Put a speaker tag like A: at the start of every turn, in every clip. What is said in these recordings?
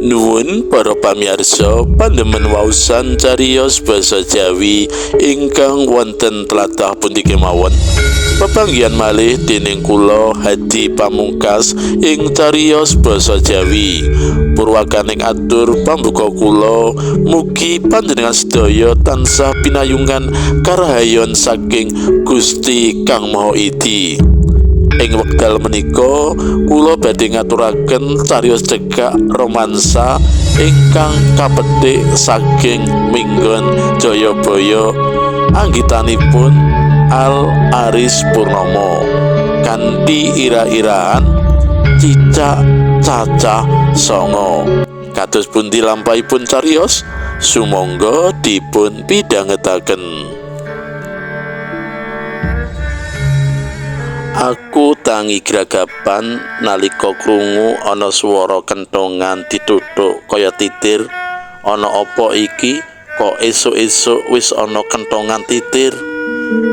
A: Nuwun para pamirsa pandemen waosan cariyos basa Jawi ingkang wonten tlatah pundi kemawon. Pepanggihan malih dening kula Hadi Pamungkas ing cariyos basa Jawi. Purwakaning atur pambuka kula mugi panjenengan sedaya tansah pinayungan karahayon saking Gusti Kang Maha Idi. Ing wekdal menika kula badhe ngaturaken cariyos cekak romansa ingkang kapethik saking Minggon Jayabaya anggitanipun Al Aris Purnomo kanthi ira-iraan Cicak Cacah Sanga. Kados pundi lampahipun cariyos? Sumangga dipun pidhangetaken. Aku tangi gragapan nalika krungu ana swara kenthongan dituthuk kaya titir. Ana apa iki? Kok esuk-esuk wis ana kenthongan titir?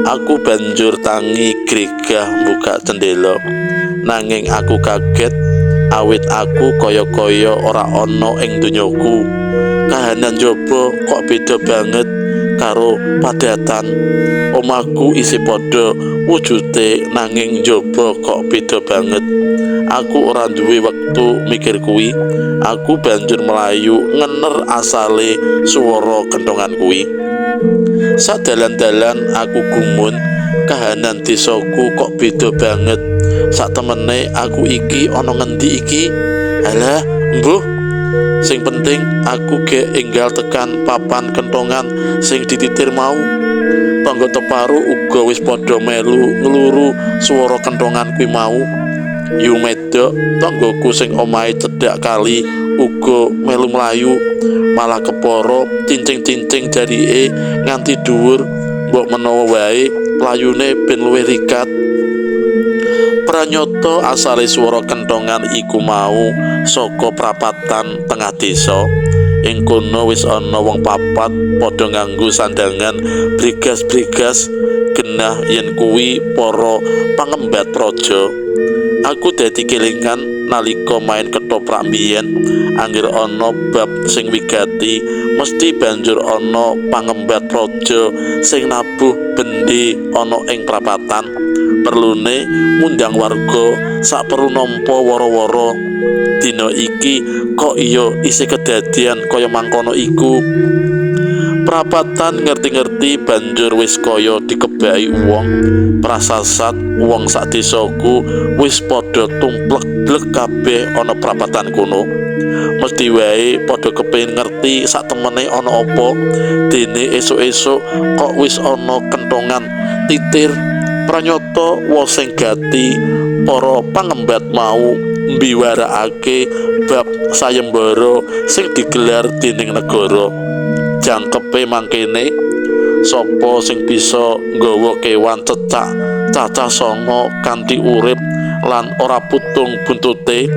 A: Aku banjur tangi gregah buka cendela. Nanging aku kaget awit aku kaya-kaya ora ana ing donyaku. Kahanan njaba kok beda banget karo padatan. Omahku isih padha wujute nanging njaba kok beda banget. Aku ora duwe wektu mikir kuwi. Aku banjur mlayu ngener asale swara kenthongan kuwi. Sadalan-dalan aku gumun, kahanan desaku kok beda banget. Satemene aku iki ana ngendi iki? Halah, mbuh. Sing penting aku ge enggal tekan papan kenthongan sing dititir mau. Tangga teparo uga wis padha melu ngluru swara kenthongan kuwi mau. Yu medok tanggaku sing omahe cedhak kali uga melu mlayu, malah kepara cincing-cincing jarike nganti dhuwur. Mbok menawa wae playune ben luwih rikat. Pranyata asale swara kenthongan iku mau saka prapatan tengah desa. Ing kono wis ana wong papat padha nganggo sandangan bregas-bregas genah yen kuwi para pangembat praja. Aku dadi kelingan nalika main ketoprak mbiyen, angger ana bab sing wigati mesti banjur ana pangembat praja sing nabuh bendhe ana ing prapatan. Perlune ngundang warga sak perlu nampa wara-wara. Dina iki kok iya isih kedadian kaya mangkono iku. Prapatan ngerti-ngerti banjur wis kaya dikebaki wong. Prasasat wong sak desaku wis padha tumplek-blek kabeh ana prapatan kono. Mesti wae padha kepengin ngerti sak temene ana apa. Dene esuk-esuk kok wis ana kenthongan titir. Pranyata wong sing gati para pangembat mau mbiwarakake bab sayembara sing digelar dening negara. Jangkepe mangkene, sapa sing bisa nggawa kewan cecak cacah sanga kanthi urip lan ora putung buntute,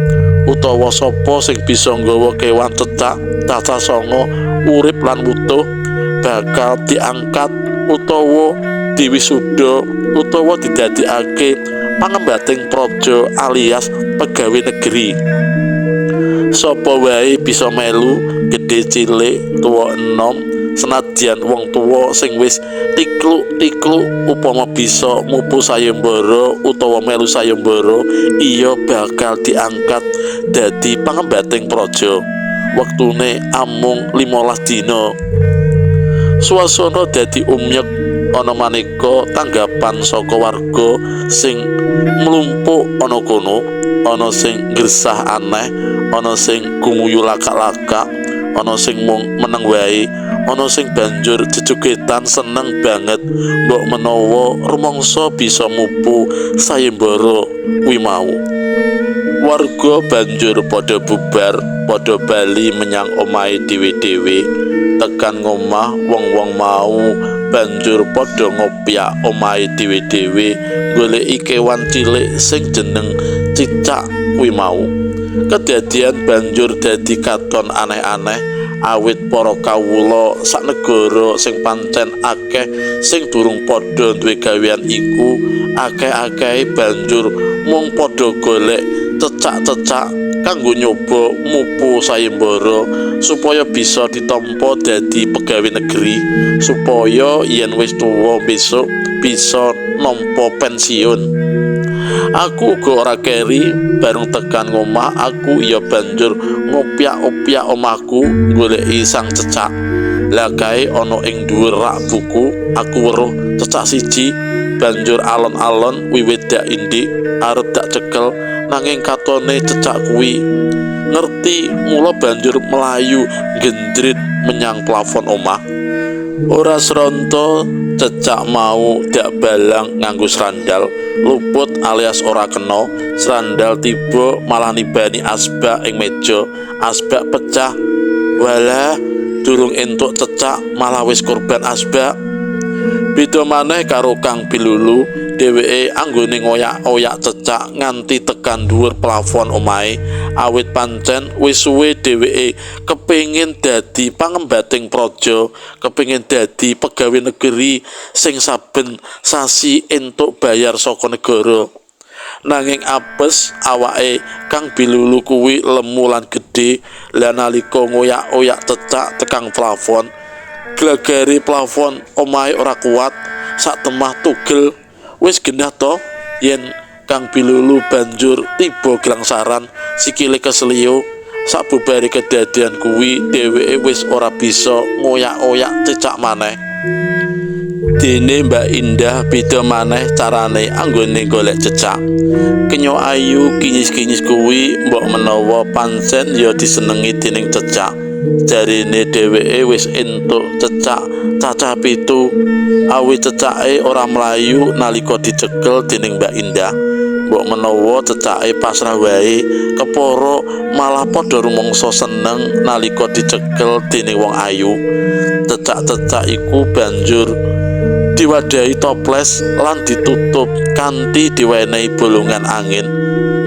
A: utawa sapa sing bisa nggawa kewan cecak cacah sanga urip lan wutuh, bakal diangkat utawa diwisuda utawa didadekake pangembating praja alias pegawe negeri. Sapa wae bisa melu, gedhe cilik, tuwa enom, senadyan wong tuwa sing wis tikluk-tikluk upama bisa mupu sayembara utawa melu sayembara, iya bakal diangkat dadi pangembating praja. Wektune amung 15 dina. Suasana dadi umyek, ana maneka tanggapan saka warga sing mlumpuk ana kono, ana sing ngresah aneh, ana sing gumuyu lakak-lakak, ana sing mung meneng wae, ana sing banjur jejogetan seneng banget mbok menawa rumangsa bisa mupu sayembara kuwi mau. Warga banjur padha bubar, padha bali menyang omahe dhewe-dhewe. Tekan ngomah wong-wong mau banjur padha ngopyak omahe dhewe-dhewe goleki kewan cilik sing jeneng cicak kuwi mau. Kedadian banjur dadi katon aneh-aneh awit para kawula sak negara sing pancen akeh sing durung padha duwe gawean iku akeh-akehe banjur mung padha golek cecak-cecak kanggo nyoba mupu sayembara supaya bisa ditampa dadi pegawe negeri, supaya yen wis tuwa besok bisa nampa pensiun. Aku uga ora keri, bareng tekan ngomah aku ya banjur ngopyak-opyak omahku goleki sang cecak. Lah kae ana ing dhuwur rak buku, aku weruh cecak siji, banjur alon-alon wiwit dak indik arep dak cekel, nanging katone cecak kuwi ngerti, mula banjur mlayu genjrit menyang plafon omah. Ora sronto cecak mau dak balang nganggo srandal, luput alias ora kena. Srandal tiba malah nibani asbak ing meja, asbak pecah. Walah, durung entuk cecak malah wis korban asbak. Beda maneh karo Kang Bilulu, dheweke anggone ngoyak-oyak cecak nganti tekan dhuwur plafon omahe, awit pancen wis suwe dheweke kepengin dadi pangembating praja, kepengin dadi pegawe negeri sing saben sasi entuk bayar saka negara. Nanging apes awake Kang Bilulu kuwi lemu lan gedhe, lan nalika ngoyak-oyak cecak tekang plafon, glagare plafon omahe ora kuat, sak temah tugel. Wis genah to yen Kang Bilulu banjur tiba glangsaran, sikile keseliu. Sabubare kedadian kuwi dheweke wis ora bisa ngoyak-oyak cecak maneh. Dene Mbak Indah beda maneh carane anggone golek cecak. Kenya ayu kinyis-kinyis kuwi mbok menawa pancen ya disenengi dening cecak. Jarine dheweke wis entuk cecak cacah 7, awit cecake ora mlayu nalika dicekel dening Mbak Indah. Mbok menawa cecake pasrah wae, kepara malah padha rumangsa seneng nalika dicekel dening wong ayu. Cecak-cecak iku banjur diwadahi toples lan ditutup kanthi diwenehi bolongan angin.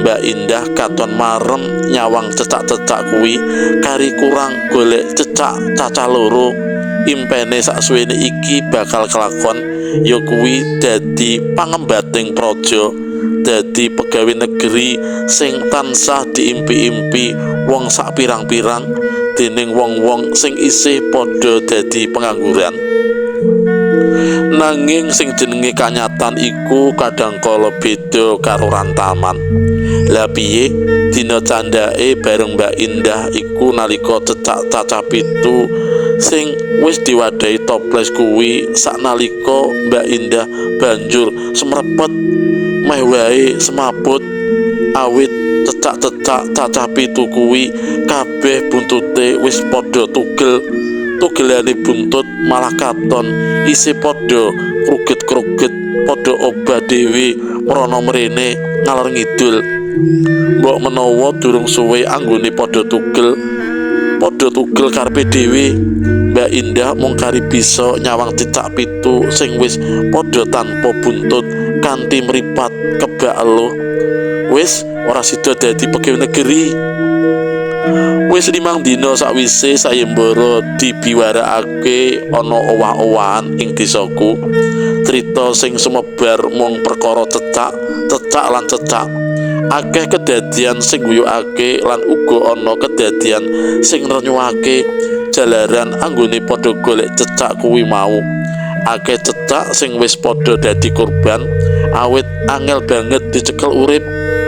A: Mbak Indah katon marem nyawang cecak-cecak kuwi, kari kurang golek cecak cacah 2. Impene saksuwene iki bakal kelakon, ya kuwi dadi pangembating praja, dadi pegawe negeri sing tansah diimpi-impi wong sak pirang-pirang dening wong-wong sing isih padha dadi pengangguran. Nanging sing jenenge kanyatan iku kadangkala beda karo rantaman. Lah piye dina candhake bareng Mbak Indah iku nalika cecak cacah 7 sing wis diwadahi toples kuwi, saknalika Mbak Indah banjur semrepet meh wae semaput, awit cecak-cecak cacah 7 kuwi kabeh buntute wis padha tugel. Tugelane buntut malah katon isih padha kruget-kruget, padha obah dhewe mrana mrene ngalor ngidul. Mbok menawa durung suwe anggone padha tugel, padha tugel karepe dhewe. Mbak Indah mung kari bisa nyawang cecak 7 sing wis padha tanpa buntut kanthi mripat kebak eluh. Wis ora sida dadi pegawe negeri. Wis 5 dina sakwise sayembara dibiwarakake ana owah-owahan ing desaku. Crita sing sumebar mung perkara cecak, cecak lan cecak. Akeh kedadian sing guyokake lan uga ana kedadian sing ngrenyuhake jalaran anggone padha golek cecak kuwi mau. Akeh cecak sing wis padha dadi korban awit angel banget dicekel urip.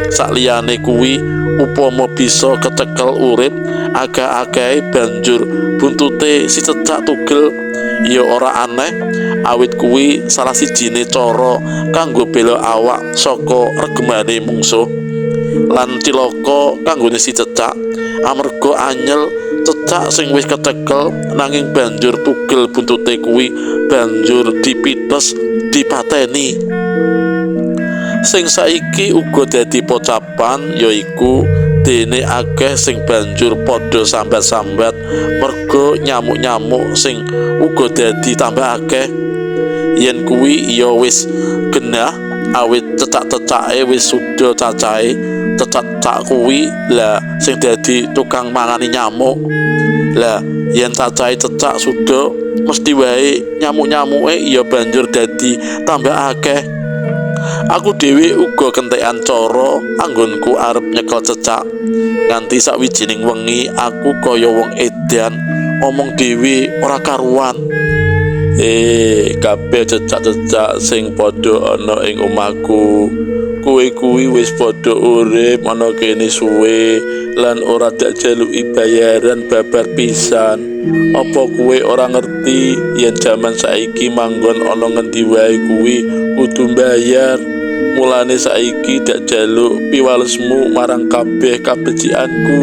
A: Sakliyane kuwi upama bisa kecekel urip, agak-agahe banjur buntute si cecak tugel. Ya ora aneh, awit kuwi salah sijine cara kanggo bela awak saka regemane mungsuh. Lan cilaka kanggone si cecak, amarga anyel cecak sing wis kecekel nanging banjur tugel buntute kuwi banjur dipites, dipateni. Sing saiki uga dadi pocapan yaiku dene akeh sing banjur padha sambat-sambat merga nyamuk-nyamuk sing uga dadi tambah akeh. Yen kuwi ya wis genah, awit cecak-cecake wis suda cacahe. Cecak-cecak kuwi lah sing dadi tukang mangani nyamuk. Lah yen cacahe cecak suda mesti wae nyamuk-nyamuke ya banjur dadi tambah akeh. Aku dhewe uga kentekan cara anggonku arep nyekel cecak. Nganti sawijining wengi aku kaya wong edan omong dhewe ora karuan. Kabeh cecak-cecak sing padha ana ing omahku, kowe kuwi wis padha urip ana kene suwe lan ora dak jaluki bayaran babar pisan. Apa kowe ora ngerti yen jaman saiki manggon ana ngendi wae kuwi kudu mbayar? Mulane saiki dak jaluk piwalesmu marang kabeh kabecikanku.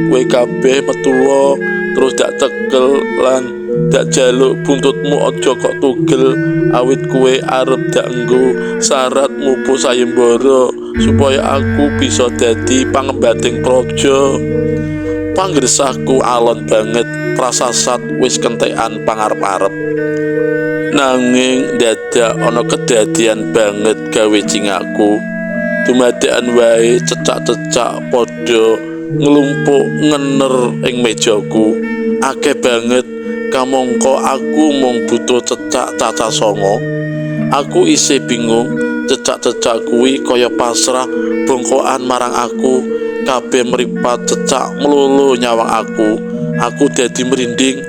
A: Kowe kabeh metuwa terus dak cekel lan dak jaluk buntutmu aja kok tugel, awit kowe arep dak nggo syarat mupu sayembara supaya aku bisa dadi pangembating praja. Pangresahku alon banget, prasasat wis kentekan pangarep-arep. Nanging dadak ana kedadian banget gawe cingakku. Dumadakan wae cecak-cecak padha nglumpuk ngener ing mejaku. Akeh banget kamangka aku mung butuh cecak cacah 9. Aku isih bingung, cecak-cecak kuwi kaya pasrah bongkokan marang aku. Kabeh mripat cecak mlulu nyawang aku. Aku dadi merinding,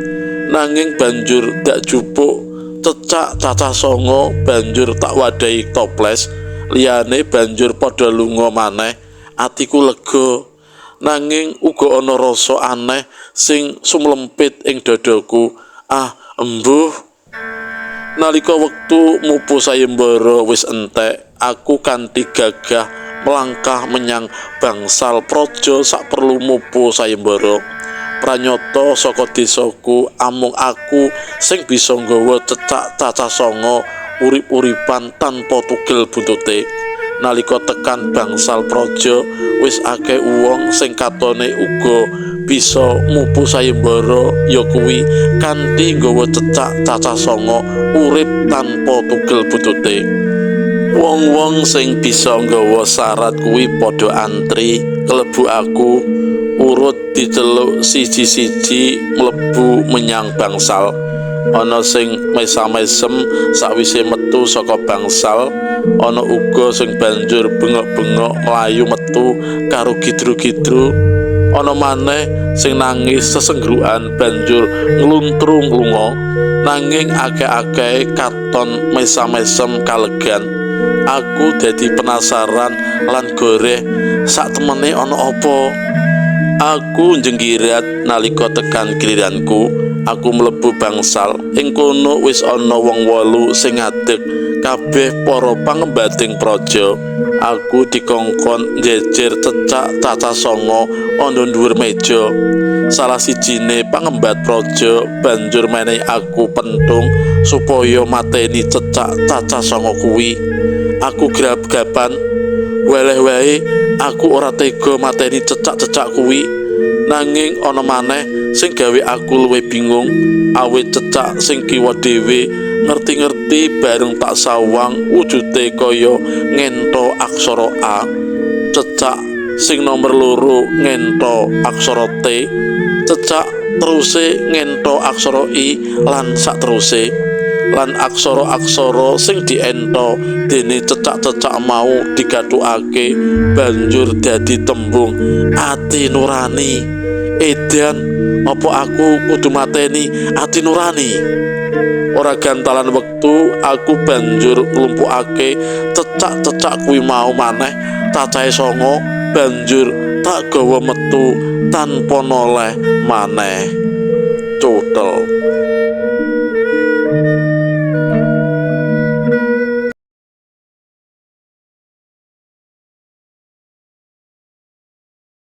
A: nanging banjur dak jupuk cecak cacah 9 banjur tak wadahi toples. Liyane banjur padha lunga maneh. Atiku lega, nanging uga ana rasa aneh sing sumlempit ing dadaku. Ah, embuh. Nalika wektu mupu sayembara wis entek, aku kanthi gagah melangkah menyang bangsal praja saperlu mupu sayembara. Pranyata saka desaku amung aku sing bisa nggawa cecak cacah 9 urip-uripan tanpa tugel buntute. Nalika tekan bangsal praja wis akeh wong sing katone uga bisa mupu sayembara ya kuwi kanthi nggawa cecak cacah 9 urip tanpa tugel buntute. Wong-wong sing bisa nggawa syarat kuwi padha antri klebu aku, urut diceluk siji-siji mlebu menyang bangsal. Ana sing mesam-mesem sakwise metu saka bangsal, ana uga sing banjur bengok-bengok mlayu metu karo gidru-gidru, ana maneh sing nangis sesenggrukan banjur ngluntrung lunga. Nanging akeh-akehe katon mesam-mesem kalegan. Aku dadi penasaran lan goreh sak temene ana apa. Aku njenggirat nalika tekan giliranku. Aku mlebu bangsal. Ing kono wis ana wong 8 sing ngadeg, kabeh para pangembating praja. Aku dikongkon njejer cecak cacah 9 ana dhuwur meja. Salah sijine pangembat praja banjur menehi aku pentung supaya mateni cecak cacah 9 kuwi. Aku grab-gapan, weleh wae aku ora tega mateni cecak-cecak kuwi. Nanging ana maneh sing gawe aku luwih bingung, awit cecak sing kiwa dhewe ngerti-ngerti bareng tak sawang wujude kaya ngento aksara A, cecak sing nomor 2 ngento aksara T, cecak teruse ngento aksara I lan sakteruse. Lan aksara-aksara sing diento dene cecak-cecak mau digathukake banjur dadi tembung ati nurani. Edan, apa aku kudu mateni ati nurani? Ora gantalan wektu aku banjur nglumpukake cecak-cecak kuwi mau maneh cacahe 9 banjur tak gawa metu tanpa noleh maneh. Cutel.